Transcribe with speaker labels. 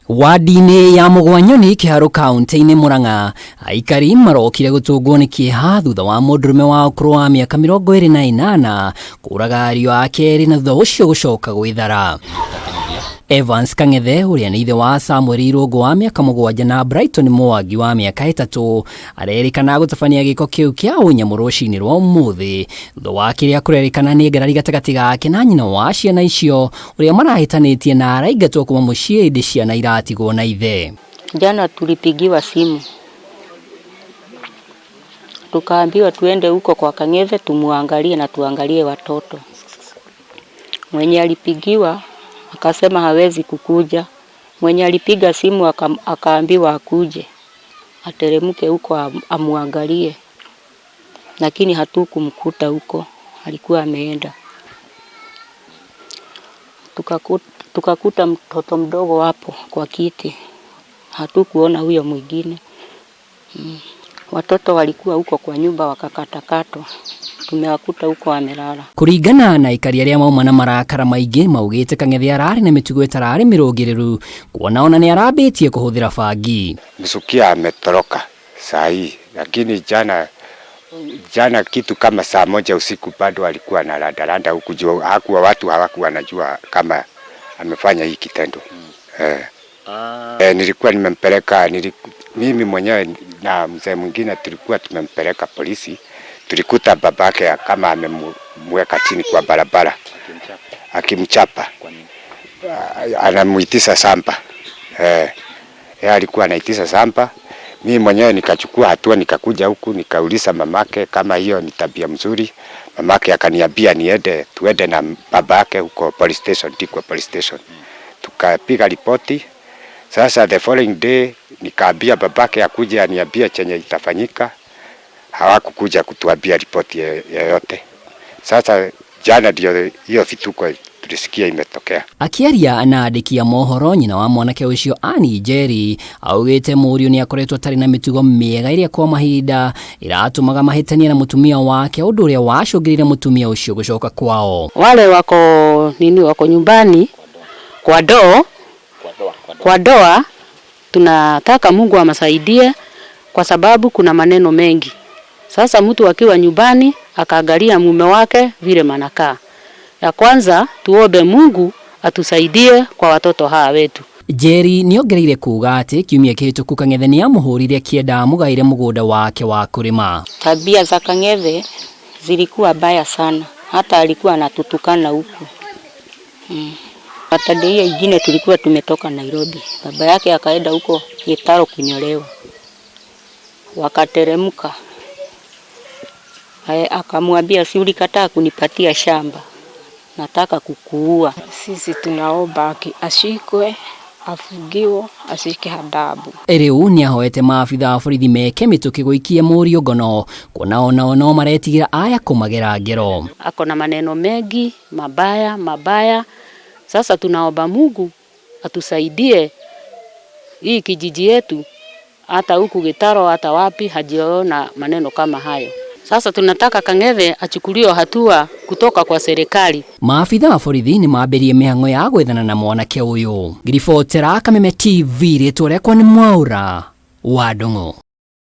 Speaker 1: Wadi-inĩ ya Mũgwanyoni Kĩharũ kaunti-inĩ Murang'a, aikari marokire gũtũngwo nĩ kĩeha thutha wa mũndũrũme wa ũkũrũ wa mĩaka 28 kũraga ariũ ake erĩ na thutha ũcio gũcoka gwĩthara. Evans Kang'ethe ũrĩa nĩ ithe wa Samuel Irũngũ wa mĩaka 7 na Brighton Mwangi wa mĩaka 3 arerĩkana gũtabania gĩko kĩu kĩa ũnyamũ rũcinĩ rwa ũmũthĩ thutha wa kĩrĩa kũrerĩkana nĩ ngarari gatagatĩ gake na nyina wa ciana icio ũrĩa marahĩtanĩtie na araingatwo kuma mũciĩ ĩndĩ ciana iratigwo na ithe.
Speaker 2: Jana tulipigiwa simu tukaambiwa tuende huko kwa Kang'ethe tumuangalie na tuangalie watoto. Mwenye alipigiwa akasema hawezi kukuja. Mwenye alipiga simu akaambiwa akuje ateremke huko amuangalie, lakini hatukumkuta huko, alikuwa ameenda. Tukakuta mtoto mdogo hapo kwa kiti, hatukuona huyo mwingine. Watoto walikuwa huko kwa nyumba wakakatakatwa, tumewakuta huko wamelala.
Speaker 1: Kũringana na aikari arĩa mauma na marakara maingĩ maugĩte Kang'ethe ararĩ na mĩtugo ĩtararĩ mĩrũngĩrĩru kuona ona nĩ arambĩtie kũhũthĩra bangi.
Speaker 3: Mshukiwa ametoroka saa hii, lakini jana jana kitu kama saa 1 usiku bado alikuwa analandalanda huku juu, hakuwa watu hawakuwa wanajua kama amefanya hii kitendo. Nilikuwa nimempeleka mimi mwenyewe na mzee mwingine tulikuwa tumempeleka polisi. Tulikuta babake kama amemweka chini kwa barabara akimchapa, anamuitisha samba. Yeye alikuwa anaitisha samba. Mimi mwenyewe nikachukua hatua, nikakuja huku nikauliza mamake kama hiyo ni tabia mzuri. Mamake akaniambia niende, tuende na babake huko police station, Dikwa police station. Tukapiga ripoti. Sasa the following day nikaambia babake akuje aniambie chenye itafanyika. Hawakukuja kutuambia ripoti yoyote. Sasa jana ndio hiyo vituko tulisikia imetokea.
Speaker 1: Akiaria na andĩki a mohoro nyina wa mwanake ũcio Annie Njeri augĩte mũriũ nĩ akoretwo atarĩ na mĩtugo mĩega ĩrĩa kwa mahinda ĩratũmaga mahĩtania na mũtumia wake ũndũ ũrĩa wacũngĩrĩire mũtumia ũcio gũcoka kwao.
Speaker 4: Wale wako nini, wako nyumbani kwa ndoo, kwa ndoa, tunataka Mungu amsaidie kwa sababu kuna maneno mengi. Sasa mtu akiwa nyumbani akaangalia mume wake vile manakaa. Ya kwanza tuombe Mungu atusaidie kwa watoto hawa wetu.
Speaker 1: Njeri nĩongereire kuga atĩ kiumia kĩhĩtũku Kang'ethe nĩamũhũrire akĩenda amũgaĩre mũgũnda wake wa kũrĩma.
Speaker 2: Tabia za Kang'ethe zilikuwa baya sana, hata alikuwa anatutukana huku. Saturday hiyo ingine tulikuwa tumetoka Nairobi, baba yake akaenda huko Gitaro kunyolewa, wakateremka. Akamwambia si ulikataa kunipatia shamba, nataka kukuua.
Speaker 5: Sisi tunaomba ashikwe, afungiwe, ashike adabu.
Speaker 1: Rĩu nĩahoete maabitha a borithi meke mĩtũkĩ gũikia mũriũ ngono kuona onao no maretigĩra aya kũmagera ngero.
Speaker 4: Ako na maneno mengi mabaya mabaya. Sasa tunaomba Mungu atusaidie hii kijiji yetu, hata huku Gitaro hata wapi hajiona maneno kama hayo. Sasa tunataka Kang'ethe achukuliwe hatua kutoka kwa serikali.
Speaker 1: Maabitha a borithi nĩ mambĩrĩrie mĩhang'o ya gwethana na mwanake ũyũ. Ngiribotera Kameme TV rĩtwa rĩakwa nĩ Mwaũra wa Ndung'u.